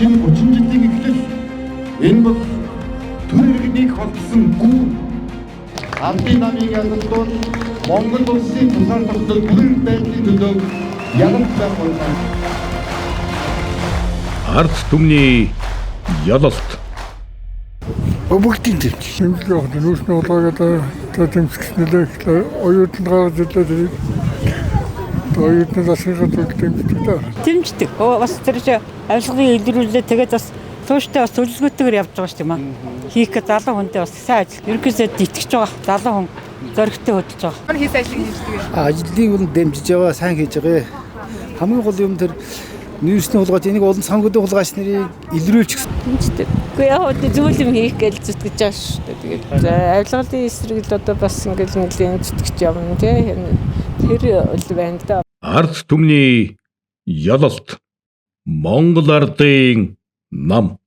Шинэ 30 жилийн эхлэл. Энэ бол төр иргэнийг холбосон гүн. Ардын намыг ялалтуул Монгол улсын тусгаар тогтнол бүрэн байдлын төлөө ялалт байх болно. Ард түмний ялалт. Бүгдийн дэмжих. Дэмжих явах нүүрсний хулгайг одоо дэмжих нэлээ их оюутанд гаргаж ирлээ тэрийг. Оюутны засгийн газар дэмждэг дээ. Дэмждэг. Бас тэр чи авилгын илрүүлээ, тэгээд бас тууштай бас төлөвлөгөөтэйгээр явж байгаа шүү дээ маа. Хийх гэж залуу хүнтэй бас сайн ажил. Ерөнхийдөө итгэж байгаа. Залуу хүн зоригтой хөдөлж байгаа. Манай хийсэн ажлыг дэмждэг. Ажлыг бол дэмжиж байгаа, сайн хийж байгаа. Хамгийн гол юм тэр нүүрсний хулгайч энийг олон сонгодог хулгайч нарыг илрүүлчих. Дэмждэг. Үгүй яг хөө зүйл юм хийх гэж зүтгэж байгаа шүү дээ. Тэгээд авилгалын эсрэг л одоо бас ингээл нэлийн зүтгэж явна тий. Тэр л байна л да. Ард түмний ялалт. Монгол ардын нам.